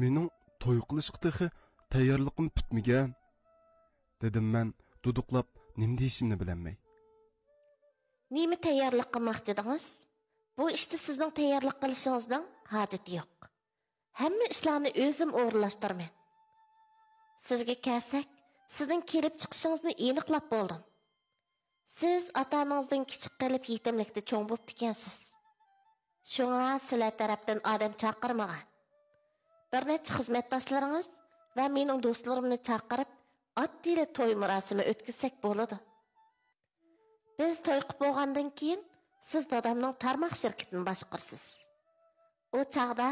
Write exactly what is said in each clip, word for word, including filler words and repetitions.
مېنىڭ توي قىلىشقا تېخى تەييارلىقىم پۈتمىگەن، دېدىم مەن دۇدۇقلاپ نېمە دېيىشىمنى بىلەلمەي. نېمە تەييارلىق قىلماقچىدىڭىز؟ بۇ ئىشتا سىزنىڭ تەييارلىق قىلىشىڭىزنىڭ ھاجىتى يوق. ھەممە ئىشلارنى ئۆزۈم ئورۇنلاشتۇرىمەن. سىزگە كەلسەك، سىزنىڭ كېلىپ چىقىشىڭىزنى ئېنىقلاپ بولدۇم. سىز ئاتا-ئانىڭىزدىن كىچىك قېلىپ يېتىملىكتە چوڭ بوپتىكەنسىز. شۇڭا سىلەر تەرەپتىن ئادەم چاقىرمىغان. بىر نەچچە خىزمەتداشلىرىڭىز ۋە مېنىڭ دوستلىرىمنى چاقىرىپ، ئاددىيلا توي مۇراسىمى ئۆتكۈزسەك بولىدۇ. بىز توي قىپ بولغاندىن كېيىن، سىز دادامنىڭ تارماق شىركىتىنى باشقۇرىسىز. ئۇ چاغدا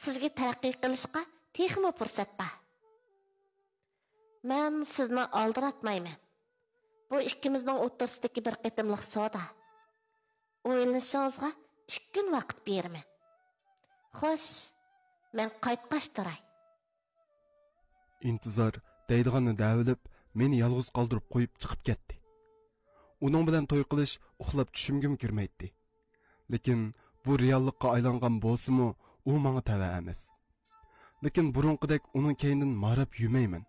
سىزگە تەرەققىي قىلىشقا تېخىمۇ پۇرسەت بار. مەن سىزنى ئالدىراتمايمەن. بۇ ئىككىمىزنىڭ ئوتتۇرىسىدىكى بىر قېتىملىق سودا. ئويلىنىشىڭىزغا ئىككى كۈن ۋاقىت بېرىمەن. خوش، مەن قايتقاچ تۇراي. ئىنتىزار دەيدىغاننى دەۋېلىپ، مېنى يالغۇز قالدۇرۇپ قويۇپ چىقىپ كەتتى. ئۇنىڭ بىلەن توي قىلىش ئۇخلاپ چۈشۈمگىمۇ كىرمەيتتى. لېكىن بۇ رېئاللىققا ئايلانغان بولسىمۇ، ئۇ ماڭا تەۋە ئەمەس. لېكىن بۇرۇنقىدەك ئۇنىڭ كەينىدىن ماراپ يۈرمەيمەن.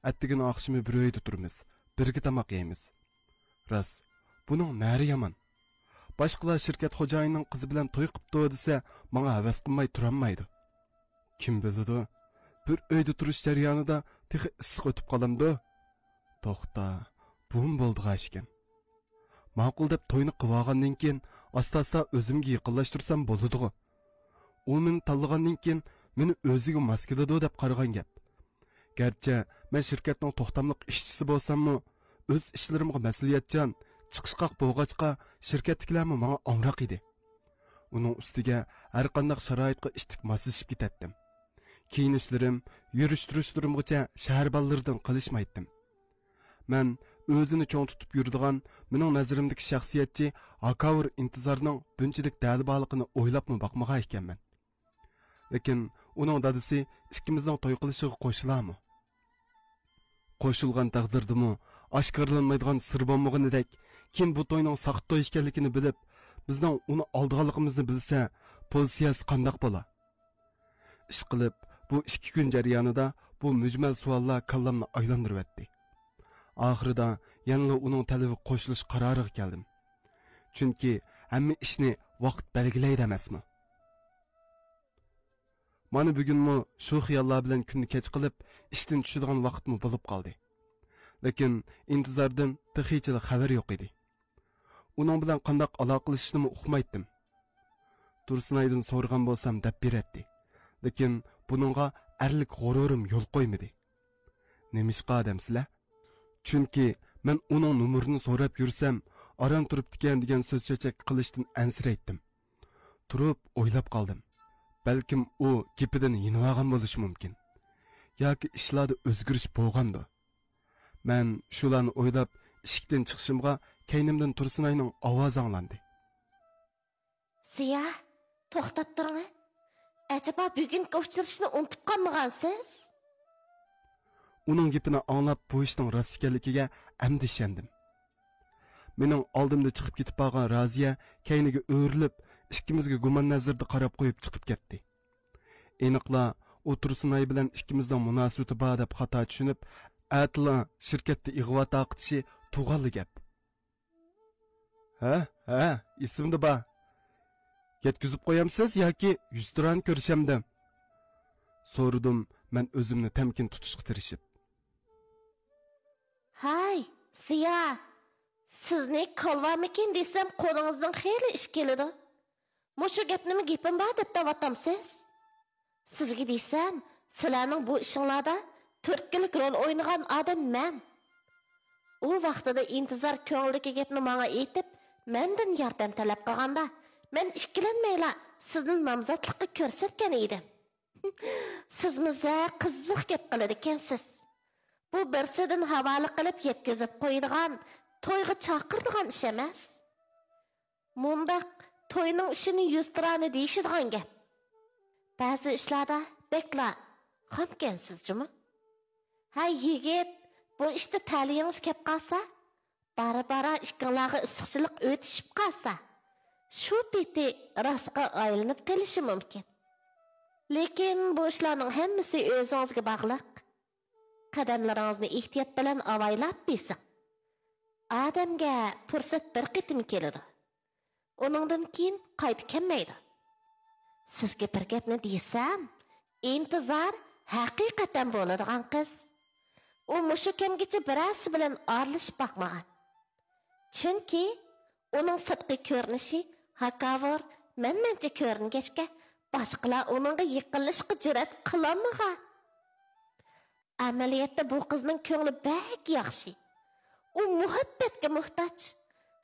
ئەتىگۈن ئاخشىمى بىر ئۆيدە تۇرىمىز، بىرگە تاماق يەيمىز. راست، بۇنىڭ نەرى يامان؟ باشقىلار شىركەت خوجايىنىنىڭ قىزى بىلەن توي قىپتۇ دېسە، ماڭا ھەۋەس قىلماي تۇرالمايدۇ. كىم بىلىدۇ، بىر ئۆيدە تۇرۇش جەريانىدا تېخى ئىسسىق ئۆتۈپ قالامدۇ؟ توختا، بۇمۇ بولىدىغان ئىشكەن. ماقۇل دەپ توينى قىلىۋالغاندىن كېيىن، ئاستا-ئاستا ئۆزۈمگە يېقىنلاشتۇرسام بولىدىغۇ. ئۇ مېنى تاللىغاندىن كېيىن، مېنى ئۆزىگە ماس كېلىدۇ دەپ قارىغان گەپ. گەرچە مەن شىركەتنىڭ توختاملىق ئىشچىسى بولساممۇ، ئۆز ئىشلىرىمغا مەسئۇلىيەتچان، چىقىشقاق بولغاچقا، شىركەتتىكىلەرمۇ ماڭا ئامراق ئىدى. ئۇنىڭ ئۈستىگە ھەرقانداق شارائىتقا ئىتتىك ماسلىشىپ كېتەتتىم. كىيىنىشلىرىم، يۈرۈش-تۇرۇشلىرىمغىچە شەھەر بالىلىرىدىن قېلىشمايتتىم. مەن ئۆزىنى چوڭ تۇتۇپ يۈرىدىغان، مېنىڭ نەزىرىمدىكى شەخسىيەتچى ھاكاۋۇر ئىنتىزارنىڭ بۇنچىلىك دەلى بارلىقىنى ئويلاپمۇ باقمىغان ئىكەنمەن. لېكىن ئۇنىڭ دادىسى ئىككىمىزنىڭ توي قىلىشىغا قوشۇلارمۇ؟ قوشۇلغان تەقدىردىمۇ، ئاشكارىلانمايدىغان سىر بولمىغىنىدەك، كېيىن بۇ توينىڭ ساختا توي ئىكەنلىكىنى بىلىپ، بىزنىڭ ئۇنى ئالدىغانلىقىمىزنى بىلسە، پوزىتسىيەسى قانداق بولا؟ ئىشقىلىپ، بۇ ئىككى كۈن جەريانىدا بۇ مۈجمەل سوئاللار كاللامنى ئايلاندۇرۇۋەتتى. ئاخىرىدا يەنىلا ئۇنىڭ تەلىپىگە قوشۇلۇش قارارىغا كەلدىم. چۈنكى ھەممە ئىشنى ۋاقىت بەلگىلەيدۇ ئەمەسمۇ؟ مانا بۈگۈنمۇ شۇ خىياللار بىلەن كۈننى كەچ قىلىپ، ئىشتىن چۈشىدىغان ۋاقىتمۇ بولۇپ قالدى. لېكىن ئىنتىزاردىن تېخىچىلا خەۋەر يوق ئىدى. ئۇنىڭ بىلەن قانداق ئالاقىلىشىشنىمۇ ئۇقمايتتىم. تۇرسۇنئايدىن سورىغان بولسام دەپ بېرەتتى. لېكىن بۇنىڭغا ئەرلىك غۇرۇرۇم يول قويمىدى. نېمىشقا دەمسىلە؟ چۈنكى مەن ئۇنىڭ نومۇرىنى سوراپ يۈرسەم، ئاران تۇرۇپتىكەن دېگەن سۆز چۆچەك قىلىشتىن ئەنسىرەيتتىم. تۇرۇپ ئويلاپ قالدىم. بەلكىم ئۇ گېپىدىن يېنىۋالغان بولۇشى مۇمكىن. ياكى ئىشلاردا ئۆزگىرىش بولغاندۇ. مەن شۇلارنى ئويلاپ، ئىشىكتىن چىقىشىمغا كەينىمدىن تۇرسۇنئاينىڭ ئاۋازى ئاڭلاندى. زىيا، توختاپ تۇرۇڭ. ئەجەبا بۈگۈنكى ئۇچرىشىشنى ئۇنتۇپ قالمىغانسىز؟ ئۇنىڭ گېپىنى ئاڭلاپ، بۇ ئىشنىڭ راست ئىكەنلىكىگە ئەمدى ئىشەندىم. مېنىڭ ئالدىمدا چىقىپ كېتىپ بارغان رازىيە كەينىگە ئۆرۈلۈپ، ئىككىمىزگە گۇمان نەزىرىدە قاراپ قويۇپ چىقىپ كەتتى. ئېنىقلا ئۇ تۇرسۇنئاي بىلەن ئىككىمىزنىڭ مۇناسىۋىتى بار دەپ خاتا چۈشىنىپ، ئەتىلا شىركەتتە ئىغۋا تارقىتىشى تۇغانلا گەپ. ھە، ھە، ئېسىمدە بار. يەتكۈزۈپ قويامسىز ياكى يۈزتۇرانە كۆرۈشەمدىم؟ سورىدىم مەن ئۆزۈمنى تەمكىن تۇتۇشقا تىرىشىپ. ھاي، زىيا، سىزنى كالۋامىكىن دېسەم قولىڭىزدىن خېلى ئىش كېلىدۇ. مۇشۇ گەپنىمۇ گېپىم بار دەپ دەۋاتامسىز؟ سىزگە دېسەم، سىلەرنىڭ بۇ ئىشىڭلاردا تۈرتكىلىك رول ئوينىغان ئادەم مەن. ئۇ ۋاقتىدا ئىنتىزار كۆڭلىدىكى گەپنى ماڭا ئېيتىپ، مەندىن ياردەم تەلەپ قىلغاندا، مەن ئىككىلەنمەيلا سىزنى نامزاتلىققا كۆرسەتكەن ئىدىم. سىزمۇ زە قىزىق گەپ قىلىدىكەنسىز. بۇ بىرسىدىن ھاۋالە قىلىپ يەتكۈزۈپ قويىدىغان، تويغا چاقىرىدىغان ئىش ئەمەس. مۇنداق توينىڭ ئىشىنى يۈزتۇرانە دېيىشىدىغان گەپ. بەزى ئىشلاردا بەكلا خامكەنسىز جۇمۇ. ھەي يىگىت، بۇ ئىشتا تەلىيىڭىز كەپ قالسا، بارا-بارا ئىككىڭلارغا ئىسسىقچىلىق ئۆتۈشۈپ قالسا، شۇ پېتى راستقا ئايلىنىپ قېلىشى مۇمكىن. لېكىن بۇ ئىشلارنىڭ ھەممىسى ئۆزىڭىزگە باغلىق. قەدەملىرىڭىزنى ئېھتىيات بىلەن ئاۋايلاپ بېسىڭ. ئادەمگە پۇرسەت بىر قېتىم كېلىدۇ. ئۇنىڭدىن كېيىن قايتا كەلمەيدۇ. سىزگە بىر گەپنى دېسەم، ئىنتىزار ھەقىقەتەن بولىدىغان قىز. ئۇ مۇشۇ كەمگىچە بىرەرسى بىلەن ئارىلىشىپ باقمىغان. چۈنكى ئۇنىڭ سىرتقى كۆرۈنۈشى ھاكاۋۇر، مەنمەنچە كۆرۈنگەچكە، باشقىلار ئۇنىڭغا يېقىنلىشىشقا جۈرئەت قىلالمىغان. ئەمەلىيەتتە بۇ قىزنىڭ كۆڭلى بەك ياخشى. ئۇ مۇھەببەتكە موھتاج.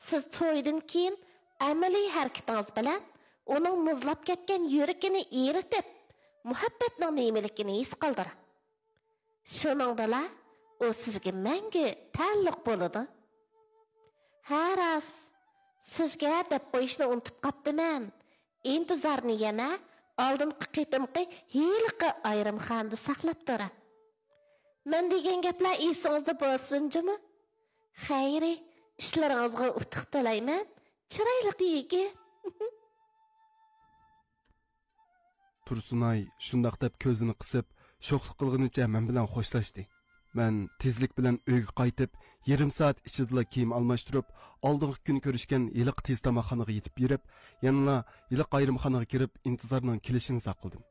سىز تويدىن كېيىن ئەمەلىي ھەرىكىتىڭىز بىلەن ئۇنىڭ مۇزلاپ كەتكەن يۈرىكىنى ئېرىتىپ، مۇھەببەتنىڭ نېمىلىكىنى ھېس قىلدۇرۇڭ. شۇنىڭدىلا ئۇ سىزگە مەڭگۈ تەئەللۇق بولىدۇ. ھە راست، سىزگە دەپ قويۇشنى ئۇنتۇپ قاپتىمەن. ئىنتىزارنى يەنە ئالدىنقى قېتىمقى ھېلىقى ئايرىمخانىدا ساقلاپ تۇرۇڭ. مەن دېگەن گەپلەر ئېسىڭىزدە بولسۇن جۇمۇ. خەيرى، ئىشلىرىڭىزغا ئۇتۇق تىلەيمەن. چىرايلىق يىگىت. تۇرسۇنئاي شۇنداق دەپ كۆزىنى قىسىپ، شوخلۇق قىلغىنىچە مەن بىلەن خوشلاشتى. مەن تېزلىك بىلەن ئۆيگە قايتىپ، يېرىم سائەت ئىچىدىلا كىيىم ئالماشتۇرۇپ، ئالدىنقى كۈنى كۆرۈشكەن ھېلىقى تېز تاماقخانىغا يېتىپ بېرىپ، يەنىلا ھېلىقى ئايرىمخانىغا كىرىپ، ئىنتىزارنىڭ كېلىشىنى ساقلىدىم.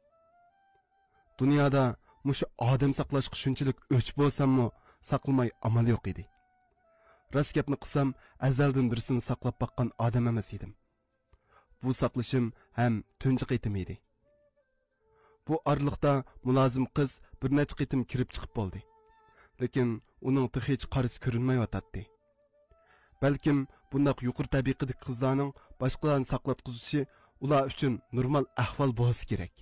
دۇنيادا مۇشۇ ئادەم ساقلاشقا شۇنچىلىك ئۆچ بولساممۇ، ساقلىماي ئامال يوق ئىدى. راست گەپنى قىلسام، ئەزەلدىن بىرسىنى ساقلاپ باققان ئادەم ئەمەس ئىدىم. بۇ ساقلىشىم ھەم تۇنجى قېتىم ئىدى. بۇ ئارىلىقتا مۇلازىم قىز بىر نەچچە قېتىم كىرىپ چىقىپ بولدى. لېكىن ئۇنىڭ تېخىچە قارىسى كۆرۈنمەيۋاتاتتى. بەلكىم بۇنداق يۇقىرى تەبىقىدىكى قىزلارنىڭ باشقىلارنى ساقلاتقۇزۇشى ئۇلار ئۈچۈن نورمال ئەھۋال بولسا كېرەك.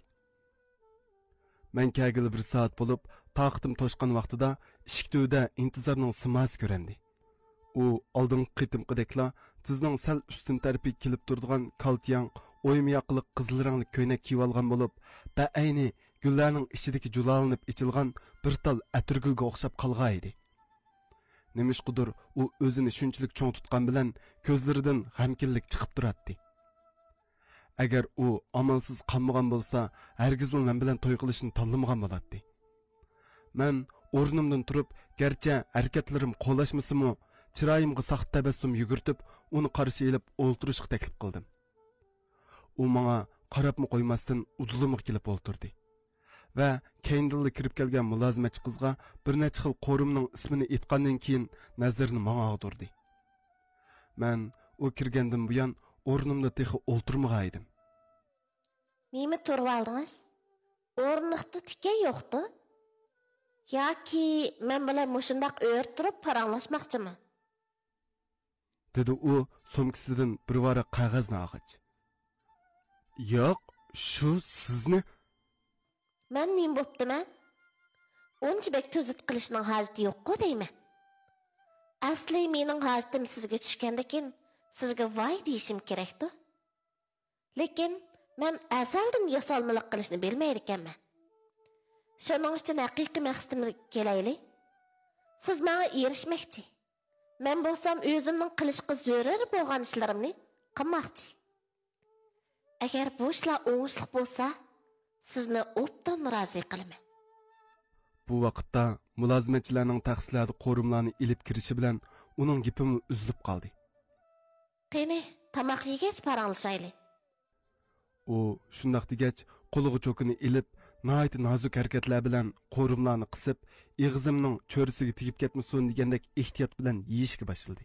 مەن كەلگىلى بىر سائەت بولۇپ، تاقىتىم توشقان ۋاقتىدا ئىشىك تۈۋىدە ئىنتىزارنىڭ سىماسى كۆرۈندى. ئۇ ئالدىنقى قېتىمقىدەكلا تىزنىڭ سەل ئۈستۈن تەرىپىگە كېلىپ تۇرىدىغان كالتىياڭ ئويما ياقىلىق قىزىل رەڭلىك كۆينەك كىيىۋالغان بولۇپ، بەئەينى گۈللەرنىڭ ئىچىدىكى جۇلالىنىپ ئېچىلغان بىر تال ئەتىرگۈلگە ئوخشاپ قالغانىدى. نېمىشقىدۇر ئۇ ئۆزىنى شۇنچىلىك چوڭ تۇتقان بىلەن كۆزلىرىدىن غەمكىنلىك چىقىپ تۇراتتى. ئەگەر ئۇ ئامالسىز قالمىغان بولسا، ھەرگىزمۇ مەن بىلەن توي قىلىشنى تاللىمىغان بولاتتى. مەن ئورنۇمدىن تۇرۇپ، گەرچە ھەرىكەتلىرىم قولاشمىسىمۇ، چىرايىمغا ساختا تەبەسسۇم يۈگۈرتۈپ، ئۇنى قارشى ئېلىپ ئولتۇرۇشقا تەكلىپ قىلدىم. ئۇ ماڭا قاراپمۇ قويماستىن ئۇدۇلۇمغا كېلىپ ئولتۇردى ۋە كەينىدىنلا كىرىپ كەلگەن مۇلازىمەتچى قىزغا بىر نەچچە خىل قورۇمىنىڭ ئىسمىنى ئېيتقاندىن كېيىن نەزىرىنى ماڭا ئاغدۇردى. مەن ئۇ كىرگەندىن بۇيان ئورنۇمدا تېخى ئولتۇرمىغان ئىدىم. نېمە تۇرۇۋالدىڭىز؟ ئورۇندۇقتا تىكەن يوقتۇ؟ ياكى مەن بىلەن مۇشۇنداق ئۆرە تۇرۇپ پاراڭلاشماقچىمۇ؟ دېدى ئۇ سومكىسىدىن بىر ۋاراق قەغەزنى ئالغاچ. ياق، شۇ سىزنى. مەن نېمە بوپتىمەن؟ ئۇنچە بەك تۈزۈت قىلىشنىڭ ھاجىتى يوققۇ دەيمەن. ئەسلى مېنىڭ ھاجىتىم سىزگە چۈشكەندىكىن، سىزگە ۋاي دېيىشىم كېرەكتۇ. لېكىن مەن ئەزەلدىن ياسالمىلىق قىلىشنى بىلمەيدىكەنمەن. شۇنىڭ ئۈچۈن ھەقىقىي مەقسىتىمىزگە كېلەيلى. سىز ماڭا ئېرىشمەكچى. مەن بولسام ئۆزۈمنىڭ قىلىشقا زۆرۈر بولغان ئىشلىرىمنى قىلماقچى. ئەگەر بۇ ئىشلار ئوڭۇشلۇق بولسا، سىزنى ئوبدان رازى قىلىمەن. بۇ ۋاقىتتا مۇلازىمەتچىلەرنىڭ تەخسىلەردە قورۇمىلارنى ئېلىپ كىرىشى بىلەن ئۇنىڭ گېپىمۇ ئۈزۈلۈپ قالدى. قېنى، تاماق يېگەچ پاراڭلىشايلى. ئۇ شۇنداق دېگەچ، قولىغا چوكىنى ئېلىپ، ناھايىتى نازۇك ھەرىكەتلەر بىلەن قورۇمىلارنى قىسىپ، ئېغىزىمنىڭ چۆرىسىگە تېگىپ كەتمىسۇن دېگەندەك ئېھتىيات بىلەن يېيىشكە باشلىدى.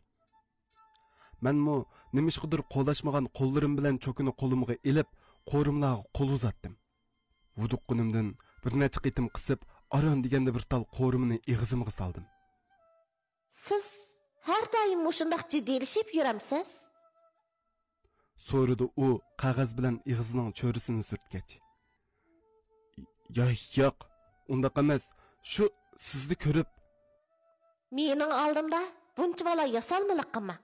مەنمۇ نېمىشقىدۇر قولاشمىغان قوللىرىم بىلەن چوكىنى قولۇمغا ئېلىپ، قورۇملارغا قول ئۇزاتتىم. ھودۇققىنىمدىن بىر نەچچە قېتىم قىسىپ، ئاران دېگەندە بىر تال قورۇمىنى ئېغىزىمغا سالدىم. سىز ھەر دائىم مۇشۇنداق جىددىيلىشىپ يۈرەمسىز؟ سورىدى ئۇ قەغەز بىلەن ئېغىزىنىڭ چۆرىسىنى سۈرتكەچ. يا-، ياق، ئۇنداق ئەمەس. شۇ سىزنى كۆرۈپ. مېنىڭ ئالدىمدا بۇنچىۋالا ياسالمىلىق قىلماڭ.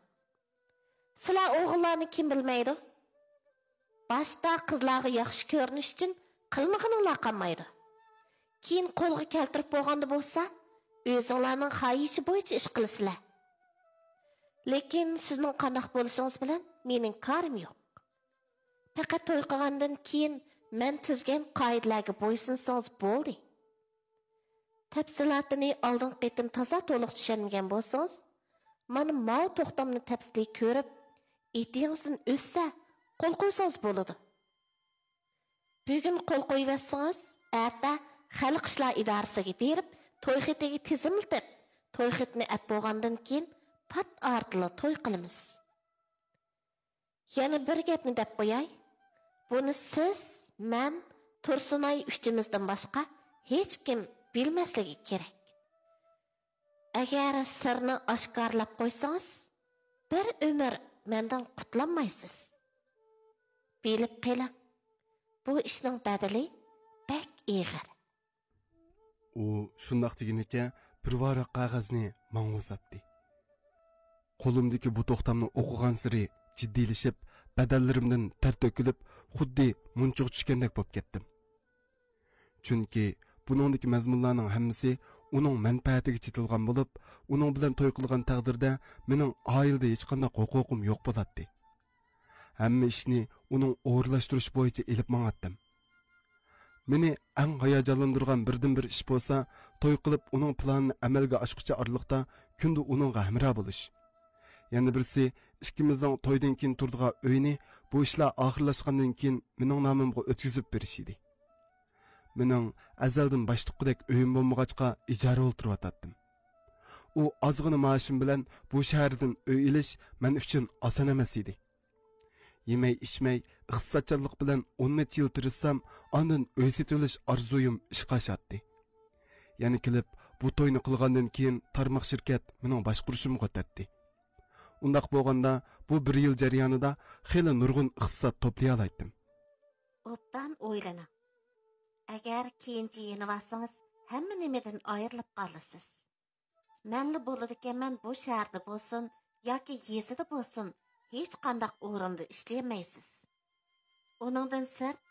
سىلەر ئوغۇللارنى كىم بىلمەيدۇ؟ باشتا قىزلارغا ياخشى كۆرۈنۈش ئۈچۈن قىلمىغىنىڭلار قالمايدۇ. كېيىن قولغا كەلتۈرۈپ بولغاندا بولسا، ئۆزۈڭلارنىڭ خاھىشى بويىچە ئىش قىلىسىلەر. لېكىن سىزنىڭ قانداق بولۇشىڭىز بىلەن مېنىڭ كارىم يوق. پەقەت توي قىلغاندىن كېيىن مەن تۈزگەن قائىدىلەرگە بويسۇنسىڭىز بولدى. تەپسىلاتىنى ئالدىنقى قېتىم تازا تولۇق چۈشەنمىگەن بولسىڭىز، مانا ماۋۇ توختامنى تەپسىلىي كۆرۈپ، ئېتىڭىزدىن ئۆتسە، قول قويسىڭىز بولىدۇ. بۈگۈن قول قويۇۋەتسىڭىز، ئەتە خەلق ئىشلار ئىدارىسىگە بېرىپ، توي خېتىگە تىزىملىتىپ، توي خېتىنى ئەپ بولغاندىن كېيىن، پات ئارىدىلا توي قىلىمىز. يەنە بىر گەپنى دەپ قوياي، بۇنى سىز، مەن، تۇرسۇنئاي ئۈچىمىزدىن باشقا ھېچكىم بىلمەسلىكى كېرەك. ئەگەر سىرنى ئاشكارىلاپ قويسىڭىز، بىر ئۆمۈر مەندىن قۇتۇلالمايسىز. بىلىپ قېلىڭ، بۇ ئىشنىڭ بەدىلى بەك ئېغىر. ئۇ شۇنداق دېگىنىچە بىر ۋاراق قەغەزنى ماڭا ئۇزاتتى. قولۇمدىكى بۇ توختامنى ئوقۇغانسېرى جىددىيلىشىپ، بەدەنلىرىمدىن تەر تۆكۈلۈپ، خۇددى مۇنچىغا چۈشكەندەك بولۇپ كەتتىم. چۈنكى بۇنىڭدىكى مەزمۇنلارنىڭ ھەممىسى ئۇنىڭ مەنپەئەتىگە چېتىلغان بولۇپ، ئۇنىڭ بىلەن توي قىلغان تەقدىردە مېنىڭ ئائىلىدە ھېچقانداق ھوقۇقۇم يوق بولاتتى. ھەممە ئىشنى ئۇنىڭ ئورۇنلاشتۇرۇشى بويىچە ئېلىپ ماڭاتتىم. مېنى ئەڭ ھاياجانلاندۇرغان بىردىنبىر ئىش بولسا، توي قىلىپ ئۇنىڭ پىلانىنى ئەمەلگە ئاشقۇچە ئارىلىقتا كۈندە ئۇنىڭغا ھەمراھ بولۇش. يەنە بىرسى، ئىككىمىزنىڭ تويدىن كېيىن تۇرىدىغان ئۆينى بۇ ئىشلار ئاخىرلاشقاندىن كېيىن مېنىڭ نامىمغا ئۆتكۈزۈپ بېرىش ئىدى. مېنىڭ ئەزەلدىن باش تۇغقۇدەك ئۆيۈم بولمىغاچقا، ئىجارە ئولتۇرۇۋاتاتتىم. ئۇ ئازغىنە مائاشىم بىلەن بۇ شەھەردىن ئۆي ئېلىش مەن ئۈچۈن ئاسان ئەمەس ئىدى. يېمەي ئىچمەي، ئىقتىسادچانلىق بىلەن ئون نەچچە يىل تىرىشسام، ئاندىن ئۆي سېتىۋېلىش ئارزۇيۇم ئىشقا ئاشاتتى. يەنە كېلىپ بۇ توينى قىلغاندىن كېيىن تارماق شىركەت مېنىڭ باشقۇرۇشۇمغا ئۆتەتتى. ئۇنداق بولغاندا، بۇ بىر يىل جەريانىدا خېلى نۇرغۇن ئىقتىساد توپلىيالايتتىم. ئوبدان ئويلىنىڭ. ئەگەر كېيىنچە يېنىۋالسىڭىز، ھەممە نېمىدىن ئايرىلىپ قالىسىز. مەنلا بولىدىكەنمەن، بۇ شەھەردە بولسۇن ياكى يېزىدا بولسۇن، ھېچقانداق ئورۇندا ئىشلىيەلمەيسىز. ئۇنىڭدىن سىرت،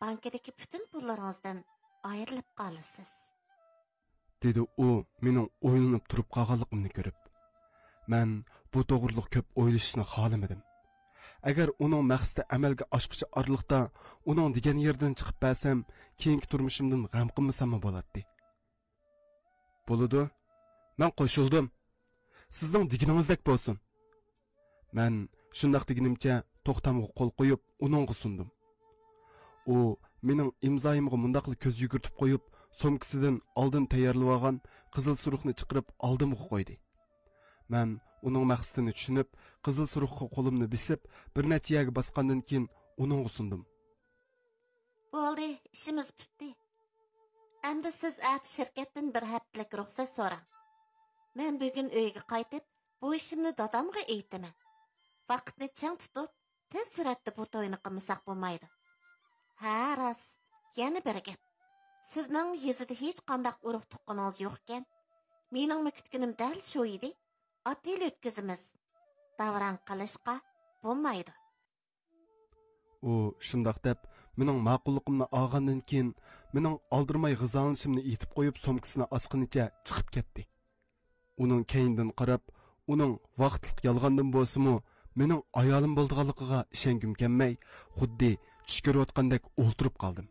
بانكىدىكى پۈتۈن پۇللىرىڭىزدىن ئايرىلىپ قالىسىز. دېدى ئۇ مېنىڭ ئويلىنىپ تۇرۇپ قالغانلىقىمنى كۆرۈپ. مەن بۇ توغرىلىق كۆپ ئويلىشىشنى خالىمىدىم. ئەگەر ئۇنىڭ مەقسىتى ئەمەلگە ئاشقۇچە ئارىلىقتا ئۇنىڭ دېگەن يېرىدىن چىقىپ بەرسەم، كېيىنكى تۇرمۇشۇمدىن غەم قىلمىساممۇ بولاتتى. بولىدۇ، مەن قوشۇلدۇم. سىزنىڭ دېگىنىڭىزدەك بولسۇن. مەن شۇنداق دېگىنىمچە توختامغا قول قويۇپ، ئۇنىڭغا سۇندۇم. ئۇ مېنىڭ ئىمزايىمغا مۇنداقلا كۆز يۈگۈرتۈپ قويۇپ، سومكىسىدىن ئالدىن تەييارلىۋالغان قىزىل سۇرۇخنى چىقىرىپ ئالدىمغا قويدى. مەن ئۇنىڭ مەقسىتىنى چۈشىنىپ، قىزىل سۇرۇخقا قولۇمنى بېسىپ، بىر نەچچە يەرگە باسقاندىن كېيىن ئۇنىڭغا سۇندۇم. بولدى، ئىشىمىز پۈتتى. ئەمدى سىز ئەتە شىركەتتىن بىر ھەپتىلىك رۇخسەت سوراڭ. مەن بۈگۈن ئۆيگە قايتىپ، بۇ ئىشىمنى دادامغا ئېيتىمەن. ۋاقىتنى چىڭ تۇتۇپ، تېز سۈرئەتتە بۇ توينى قىلمىساق بولمايدۇ. ھە، راست، يەنە بىر گەپ. سىزنىڭ يېزىدا ھېچقانداق ئۇرۇق تۇغقىنىڭىز يوقكەن. مېنىڭمۇ كۈتكىنىم دەل شۇ ئىدى. ئاتېليه ئۆتكۈزىمىز. داۋراڭ قىلىشقا بولمايدۇ. ئۇ شۇنداق دەپ، مېنىڭ ماقۇللۇقۇمنى ئالغاندىن كېيىن، مېنىڭ ئالدىرىماي غىزالىنىشىمنى ئېيتىپ قويۇپ، سومكىسىنى ئاسقىنىچە چىقىپ كەتتى. ئۇنىڭ كەينىدىن قاراپ، ئۇنىڭ ۋاقىتلىق يالغاندىن بولسىمۇ، مېنىڭ ئايالىم بولىدىغانلىقىغا ئىشەنگۈم كەلمەي، خۇددى چۈش كۆرۈۋاتقاندەك ئولتۇرۇپ قالدىم.